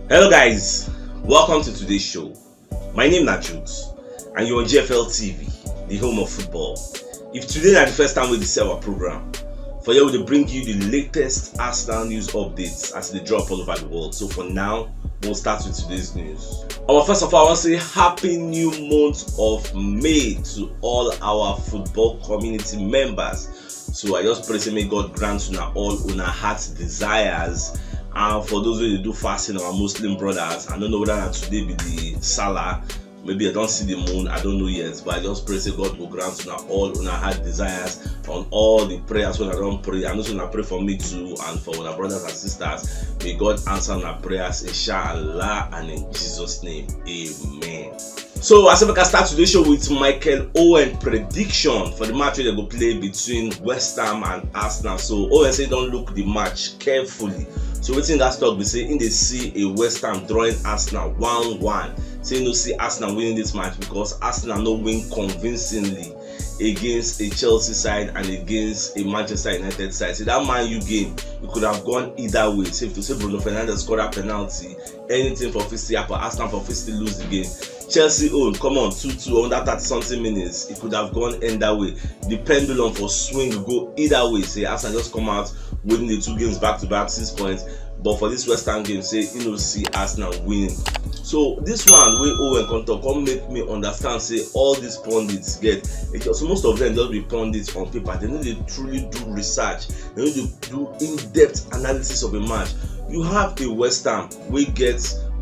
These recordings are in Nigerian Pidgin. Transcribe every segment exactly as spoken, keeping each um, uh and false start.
Hello guys, welcome to today's show. My name na Jukes and you're on G F L T V, the home of football. If today na the first time we dey see our program, for here we dey bring you the latest Arsenal news updates as they drop all over the world. So for now, we'll start with today's news. Our first of all, I want to say happy new month of May to all our football community members. So I just pray say may God grant una all una heart desires. And for those wey dey do fasting, our Muslim brothers, I don't know whether na today be the Salah, maybe I don't see the moon, I don't know yet, but I just pray say God will grant una all una heart desires on all the prayers wey I don pray. I know say una pray for me too and for our brothers and sisters. May God answer our prayers, inshallah, and in Jesus' name, amen. So as I start today's show with Michael Owen prediction for the match wey dem go play between West Ham and Arsenal. So Owen say don't look the match carefully. So wetin that talk be say in dey see a West Ham drawing Arsenal one one. Say no see Arsenal winning this match because Arsenal no win convincingly against a Chelsea side and against a Manchester United side. So that Man U game, it could have gone either way. Safe to say Bruno Fernandes scored a penalty. Anything for fit still happen. Arsenal for fit still lose the game. Chelsea own, come on, two two under thirty something minutes. It could have gone either way. The pendulum for swing go either way. Say Arsenal just come out winning the two games back to back, six points. But for this West Ham game, say you know see Arsenal winning. So this one wey Owen come talk come make me understand say all these pundits get it just most of them just be pundits on paper. They no dey truly do research. They no dey do in-depth analysis of a match. You have a West Ham wey get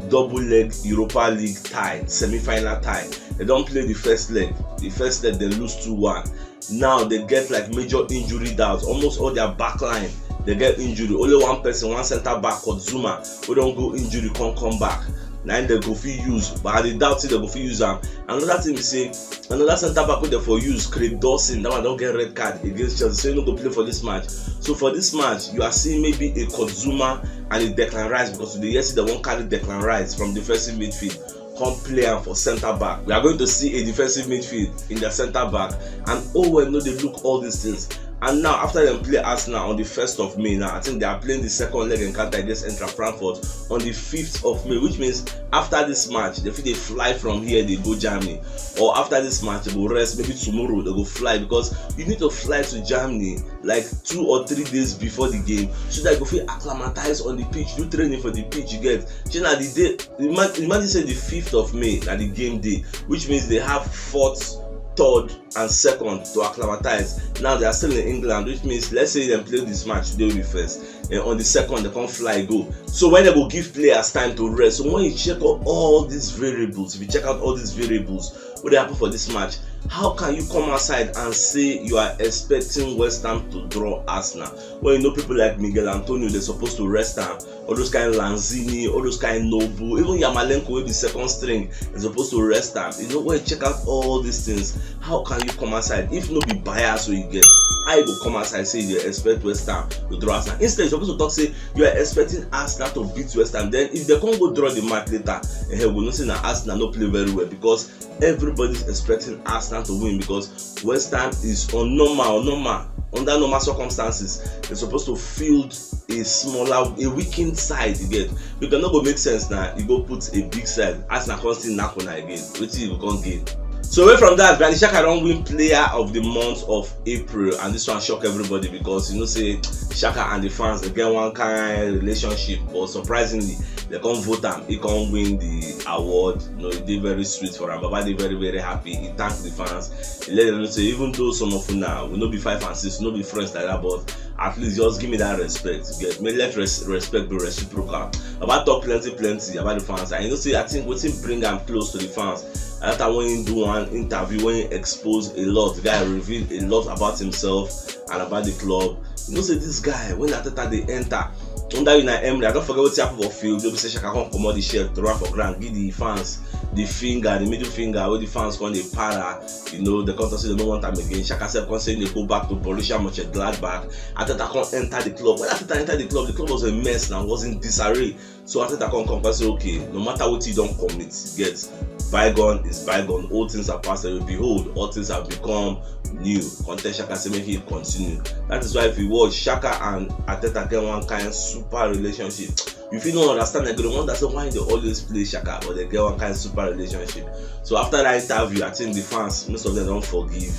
double leg Europa League tie, semi-final tie. They don play the first leg. The first leg they lose two one. Now they get like major injury doubts. Almost all their back line they get injury. Only one person, one center back called Zuma, who don't go injury, can't come back. Now they go fit use, but I dey doubt say they go fit use am. Another thing be say another center back wey dem for use, Craig Dawson, that one don get red card against Chelsea, so he no go play for this match. So for this match, you are seeing maybe a Kurt Zouma and a Declan Rice because today yes they won't carry Declan Rice from defensive midfield come play am for center back. We are going to see a defensive midfield in the center back, and Owen no dey look all these things. And now after dem play Arsenal on the first of May, now I think they are playing the second leg encounter against Eintracht Frankfurt on the fifth of May, which means after this match they fit dey fly from here dey go Germany, or after this match they go rest, maybe tomorrow they go fly, because you need to fly to Germany like two or three days before the game so that you go fit acclimatize on the pitch, do training for the pitch. You get shey na the day, ima- imagine say the fifth of May na the game day, which means they have fourth, third and second to acclimatize. Now they are still in England, which means let's say dem play this match today wey be first, and on the second they come fly go. So when they go give players time to rest? So when you check out all these variables, if you check out all these variables wey dey happen for this match, how can you come outside and say you are expecting West Ham to draw Arsenal when you know people like Michail Antonio, they're supposed to rest am? All those kind Lanzini, all those kind Noble, even Yarmolenko wey be second string, is supposed to rest am. You know, when you check out all these things, how can you come outside? If no be bias wey you get, how you go come outside say you dey expect West Ham to draw Arsenal? Instead, you suppose to talk say you are expecting Arsenal to beat West Ham. Then if they come go draw the match later, eh, we know say na Arsenal no play very well because everybody's expecting Arsenal to win because West Ham is on normal, on normal, under normal circumstances. They're supposed to field a smaller, a weakened side. You get, because no go make sense now. You go put a big side, Arsenal come still knack una again. Wetin you go come gain? So away from that, Granit Xhaka don win player of the month of April, and this one shock everybody because you know say Xhaka and the fans they get one kind relationship, but surprisingly they come vote am, he come win the award. You know, e dey very sweet for am. Baba dey very very happy. He thank the fans. He let them know say even though some of una we no be five and six, we no be friends like that, but at least just give me that respect. You get me? Let res- respect be reciprocal. Baba talk plenty plenty about the fans, and you know say I think wetin bring am close to the fans. After when he do one interview, when he expose a lot, the guy reveal a lot about himself and about the club. You know say this guy, when Arteta dey enter under Unai Emery, I don't forget what happened for field. They say Xhaka come comot the shirt, throw am for ground, give the fans the finger, the middle finger, where the fans come dey para. You know, the contest they don't want am again. Xhaka sef come say they go back to Borussia Mönchengladbach. Arteta come enter the club. When Arteta enter the club, the club was a mess now, was in disarray. So Arteta come come come say, okay, no matter what you don't commit, you get, bygone is bygone. Old things are passed away. Behold, all things have become new. Content Xhaka say make it continue. That is why if you watch, Xhaka and Arteta get one kind super relationship. You fit no understand, like, dem wonder say why dem always play Xhaka, but dem get one kind super relationship. So after that interview, I think the fans, most of them don forgive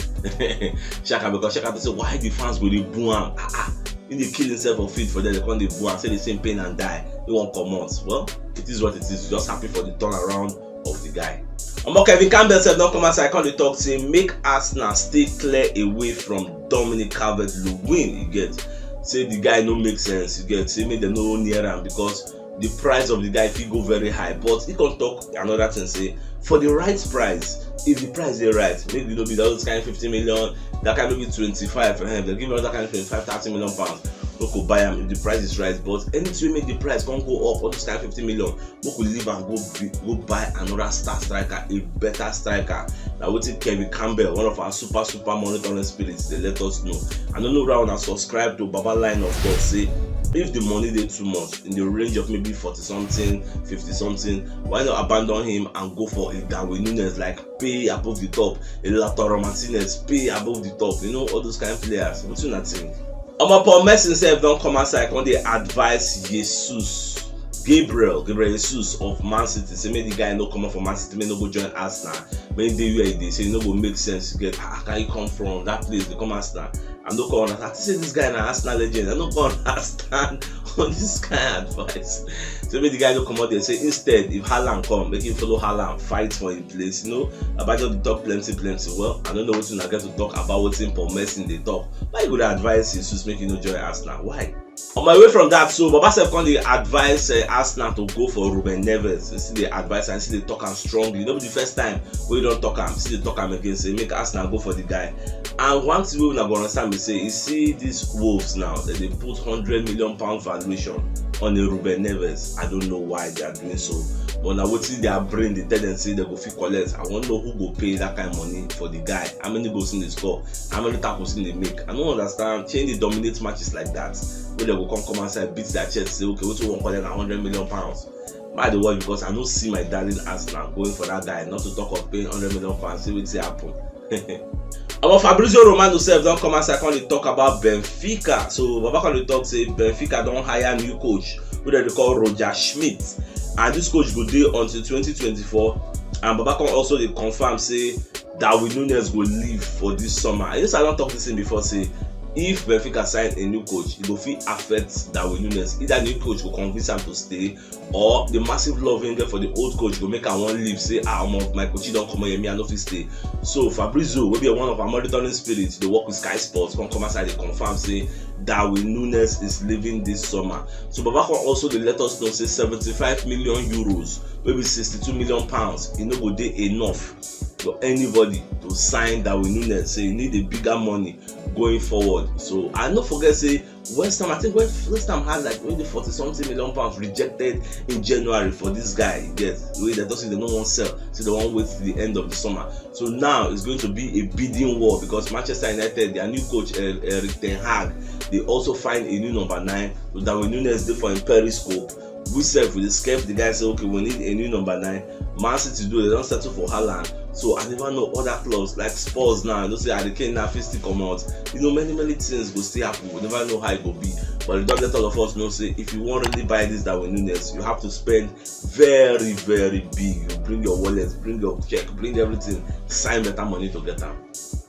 Xhaka, because Xhaka dey say, "Why the fans go dey boo am? Ah, ah." He dey kill himself for field, for there dem come dey boo am, say the same pain and die. He wan comot. Well, it is what it is. Just happy for the turnaround of the guy. Omo, Kevin Campbell sef don come outside come dey talk say make Arsenal stay clear away from Dominic Calvert-Lewin. You get, say the guy no make sense. You get, say make dem no near am because the price of the guy fit go very high. But he come talk another thing, say for the right price, if the price dey right, maybe no be those kind fifty million, that kind maybe twenty-five, eh, dem give another kind twenty-five, thirty million pounds, no go buy am if the price is right. But anything wey make the price come go up, all this kind fifty million, make we leave am go be, go buy another star striker, a better striker. Na wetin Kevin Campbell, one of our super, super monitoring spirits, dey let us know. I no know whether una subscribe to Baba Line of Thought, say if the money dey too much, in the range of maybe forty something, fifty something, why not abandon him and go for a Darwin Nunez, like, pay above the top, a Lautaro Martinez, pay above the top, you know, all those kind of players. Wetin una think? Omo, Paul Merson sef don come outside come dey advise Jesus, Gabriel, Gabriel Jesus of Man City, say make the guy no comot for Man City, make no go join Arsenal, make he dey where he dey, say e no go make sense. You get, ah, how can you come from that place dey come Arsenal? I no come understand. I think say this guy na Arsenal legend. I no come understand all this kind advice. So make the guy no comot there. Say instead, if Haaland come, make him follow Haaland, fight for him place. You know, Abadjo dey talk plenty, plenty. Well, I don't know wetin una get to talk about wetin Paul Merson dey talk. Why you go dey advise Jesus make he no join Arsenal? Why? On my way from that, so Baba sef come dey advise, uh, Arsenal to go for Ruben Neves. He still dey advise and he still dey talk am strongly. No be the first time wey he don talk am, he still dey talk am again, say make Arsenal go for the guy. And one thing wey una go understand be say, you see these Wolves now, dem dey put hundred million pound valuation on a Ruben Neves. I don't know why they are doing so, but na wetin their brain dey tell dem say dem go fit collect. I wan know who go pay that kind money for the guy. How many goals he dey score? How many tackles he dey make? I no understand. Shey he dey dominate matches like that, wey dem go come, come outside, beat their chest, say, "Okay, wetin we wan collect na hundred million pounds." But I dey worry because I no see my darling Arsenal going for that guy, not to talk of paying hundred million pounds. See wetin happen. Omo, Fabrizio Romano sef don come outside come dey talk about Benfica. So Baba come dey talk say Benfica don hire new coach wey dem dey call Roger Schmidt, and this coach go dey until twenty twenty-four. And Baba come also dey confirm say Darwin Nunez go leave for this summer. I know say I don talk this thing before, say if Benfica sign a new coach, e go fit affect Darwin Nunez. Either new coach go convince am to stay, or the massive love he get for the old coach go make am wan leave, say, "Ah, omo, my coach don comot here, me, I no fit stay." So Fabrizio, wey be one of our monitoring spirits, dey work with Sky Sports, come, come outside dey confirm say Darwin Nunez is leaving this summer. So Baba come also dey let us know say seventy-five million euros, wey be sixty-two million pounds, e no go dey enough for anybody to sign Darwin Nunez. Say you need a bigger money going forward. So I no forget say West Ham, I think West, West Ham had like maybe forty something million pounds rejected in January for this guy. You get, wey dem talk say dem no wan sell, so dem wan wait till the end of the summer. So now it's going to be a bidding war because Manchester United, their new coach, Er-, Erik ten Hag, dey also find a new number nine. So Darwin Nunez dey for him periscope. We sef, we dey scare the guy, say, "Okay, we need a new number nine." Man City do, dem don settle for Haaland. So I never know other clubs like Spurs now. You know say Harry Kane now fit still comot. You know, many, many things go still happen. We never know how e go be. But e don let all of us know say if you wan really buy this Darwin Nunez, you have to spend very, very big. You bring your wallet, bring your check, bring everything, sign better money to get am.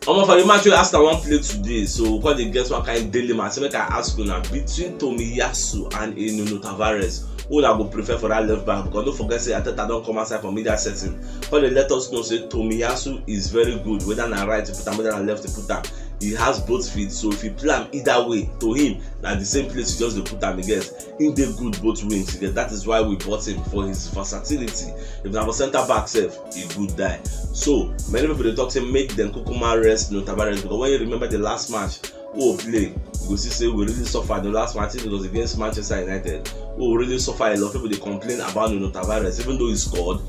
Omo, for the match wey Arsenal wan play today, so we come dey get one kind dilemma. Say make I ask una, between Tomiyasu and Nuno Tavares, who una go prefer for that left back? Because no forget say Arteta don come outside for media setting, come dey let us know say Tomiyasu is very good, whether na right to put am, whether na left to put am. He has both feet, so if you play am either way, to him, na the same place you just dey put am against. He dey good both wings, you get, that is why we bought him, for his versatility. If na for centre back sef, he good die. So many people dey talk say make dem kukuma rest Nuno Tavares, because when you remember the last match wey we play, you go see say we really suffer the last match. I think it was against Manchester United. We really suffer a lot. People dey complain about Nuno Tavares, even though he scored.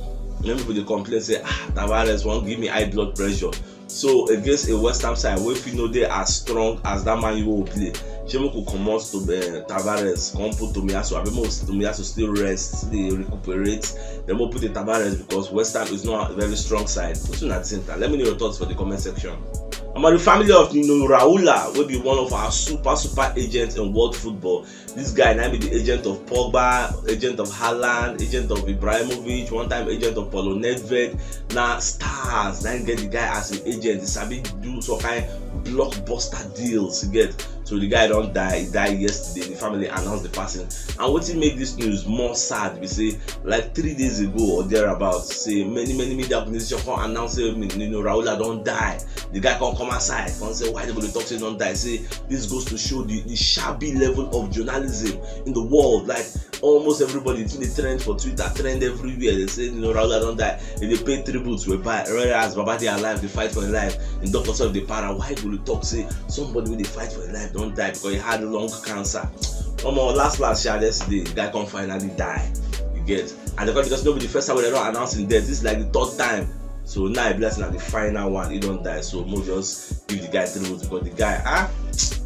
Many people dey complain say, "Ah, Tavares wan give me high blood pressure." So against a West Ham side wey fit no dey as strong as that Man U wey we play, shey make we comot to, eh, Tavares, come put Tomiyasu? Abi make Tomiyasu still rest, still dey recuperate, then make we put the Tavares, because West Ham is not a very strong side. Wetin una think? And let me know your thoughts for the comment section. Omo, the family of Mino Raiola, wey be one of our super, super agents in world football. This guy na be the agent of Pogba, agent of Haaland, agent of Ibrahimovic, one time agent of Paulo Nedved. Na stars, na get the guy as an agent. He sabi do some kind blockbuster deals, you get. So the guy don die, he die yesterday. The family announced the passing. And wetin make this news more sad be say, like, three days ago or thereabouts, say many, many media organizations come announce say Mino Raiola don die. The guy come come outside, come say, why they go dey talk say don die? Say this goes to show the, the shabby level of journalism in the world. Like, almost everybody, it's in the trend for Twitter, trend everywhere. They say, you know, Raiola don die. If they pay tributes, we buy. Whereas Baba dey alive, dey fight for him life. And doctor sef dey para. Why go dey talk say somebody wey dey fight for him life don die because he had lung cancer? Omo, last last sha, yesterday, the guy come finally die. You get? And the fact, because no be the first time wey they don announce him death. This is like the third time. So now e be like say na the final one. He don die. So mo just give the guy tribute because the guy, ah,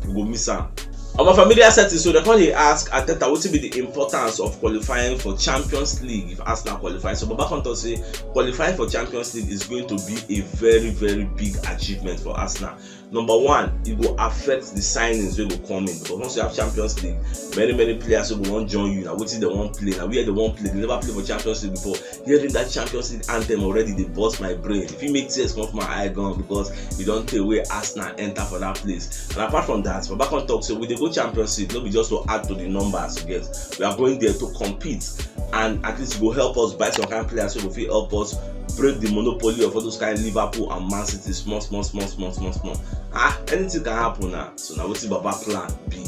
we go miss am. Omo, for media setting, so they come dey ask Arteta wetin be the importance of qualifying for Champions League if Arsenal qualify. So Baba come talk say qualifying for Champions League is going to be a very, very big achievement for Arsenal. Number one, e go affect the signings wey go come in, because once you have Champions League, many, many players wey go wan join you, na wetin they wan play, na where they wan play. They never play for Champions League before. Hearing that Champions League anthem already dey burst my brain. If you make tears come from my eye gone because you don tey wey Arsenal enter for that place. And apart from that, Baba come talk say we dey go Champions League, no be just to add to the numbers, you get. We are going there to compete, and at least e go help us buy some kind players wey go fit help us break the monopoly of all those kind Liverpool and Man City small, small, small, small, small, small. Ah, anything can happen now. So na wetin Baba plan be.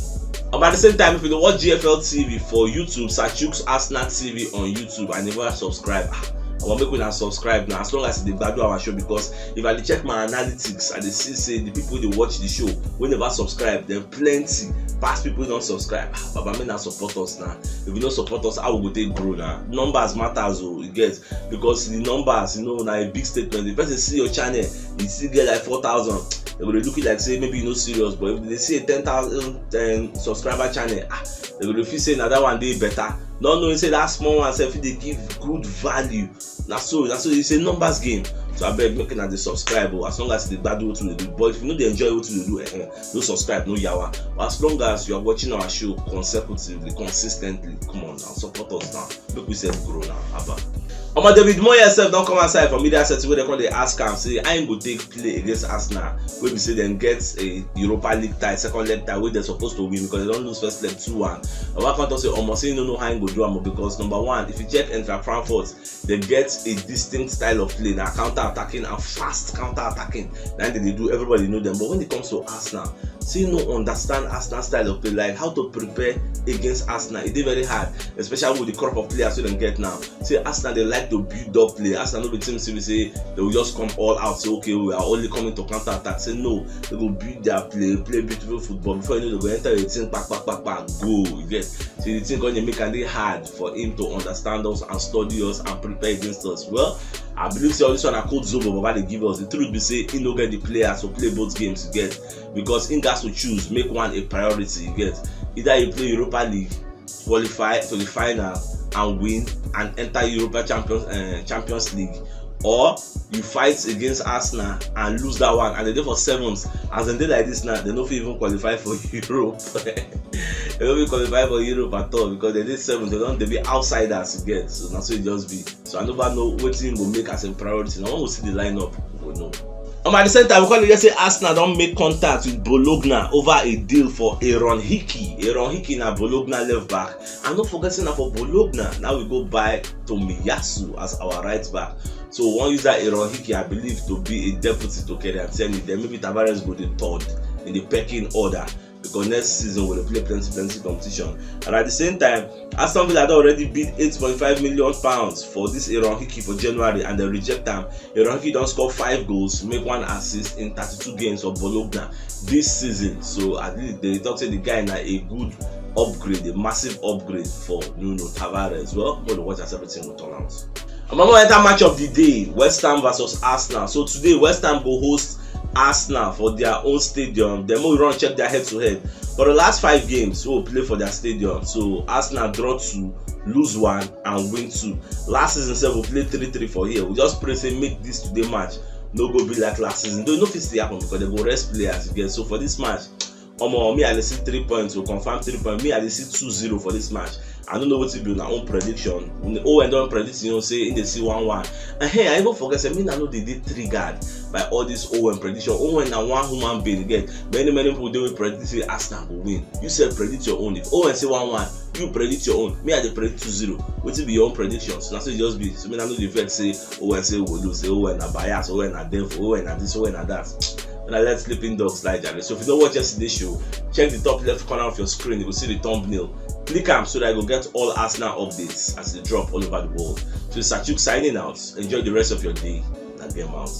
Um, at the same time, if you dey watch G F L T V for YouTube, Sir Chuks Arsenal T V on YouTube, and never subscribe, ah, I wan make una subscribe now. As long as you dey gbadu our show, because if I dey check my analytics, I dey see say the people wey dey watch the show wey never subscribe, dem plenty pass people wey don subscribe. Ah, Baba, make una support us now. If you no support us, how we go take grow now? Numbers matters o, you get, because the numbers, you know, na a big statement. If person see your channel, you still get like four thousand, they go dey look you like say maybe you no serious. But if they see a ten thousand, um, subscriber channel, ah, they go dey feel say na that one dey better. Not knowing say that small one sef fit dey give good value. Na so, na so, it's a numbers game. So abeg, make una dey subscribe o. As long as you dey gbadu wetin we dey do. But if you no dey enjoy wetin we dey do, eh, eh, no subscribe, no yawa. But as long as you are watching our show consecutively, consistently, come on now, support us now. Make we sef grow now, haba. Omo, David Moyes sef don come outside for media setting wey dem come dey ask am say how im go take play against Arsenal, wey be say dem get a Europa League tie, second leg tie wey dem suppose to win because dem don lose first leg two one. Baba come talk say, omo, say he no know how he go do am o, because number one, if you check Eintracht Frankfurt, they get a distinct style of play. Na counter-attacking and fast counter-attacking. Na im dem dey do. Everybody know them. But when it comes to Arsenal, say no understand Arsenal style of play, like how to prepare against Arsenal. E dey very hard, especially with the crop of players wey dem get now. Say Arsenal dey like to build up play. Arsenal no be team say we say they will just come all out. Say, okay, we are only coming to counter attack. Say no, they go build their play, play beautiful football. Before you know, they go enter your team, pack, pack, pack, pack, go. You get? So the thing gonna make am dey hard for him to understand us and study us and prepare against us. Well, I believe say all this one na code zobo Baba dey give us. The truth be say he no get the players to play both games, you get, because he gats to choose, make one a priority, you get. Either you play Europa League, qualify to the final and win and enter Europa Champions, uh, Champions League, or you fight against Arsenal and lose that one, and they dey for seventh. As dem dey like this now, they no fit even qualify for Europe. They no fit qualify for Europe at all because they dey seventh. They don dey be outsiders, you get. So na so e just be. So I never know wetin go make as a priority. Na when we see the lineup, we go know. Um, at the same time, we come hear say Arsenal don make contact with Bologna over a deal for Aaron Hickey. Aaron Hickey na Bologna left back. And no forget say na for Bologna now we go buy Tomiyasu as our right back. So we wan use that Aaron Hickey, I believe, to be a deputy to Kieran Tierney. Then maybe Tavares go dey third in the pecking order, because next season we dey play plenty, plenty competition. And at the same time, Aston Villa don already bid eight point five million pounds for this Aaron Hickey for January, and they reject am. Aaron Hickey don score five goals, make one assist in thirty-two games for Bologna this season. So at least they talk say the guy na a good upgrade, a massive upgrade for Nuno Tavares. Well, we go watch as everything go turn out. And we enter match of the day, West Ham versus Arsenal. So today, West Ham go host Arsenal for their own stadium. Then we run check their head-to-head. For the last five games, we play for their stadium. So Arsenal draw two, lose one, and win two. Last season sef, we play three three for here. We just pray say make this today match No go be like last season, though no fit still happen because they go rest players again. So for this match, omo, me I dey see three points, go confirm three points. Me I dey see two zero for this match. I don't know what to do now. Own prediction. Owen don predict, you know, say in the see one one. And hey, I even forget say me I know they did triggered by all this Owen prediction. Owen na one human being again. Many many people dey will predict say Arsenal go win. You sef predict your own. If Owen say one one, you predict your own. Me I dey predict two zero. Wetin be your own predictions? Na so e just be. So me I know the vet say Owen say we go lose. Say Owen na bias. Owen na devil. Owen na this. Owen na that. And I let sleeping dogs lie, jare. So if you don't watch yesterday's show, check the top left corner of your screen. You will see the thumbnail. Click am so that you go get all Arsenal updates as they drop all over the world. So it's Achuk signing out. Enjoy the rest of your day. Na game out.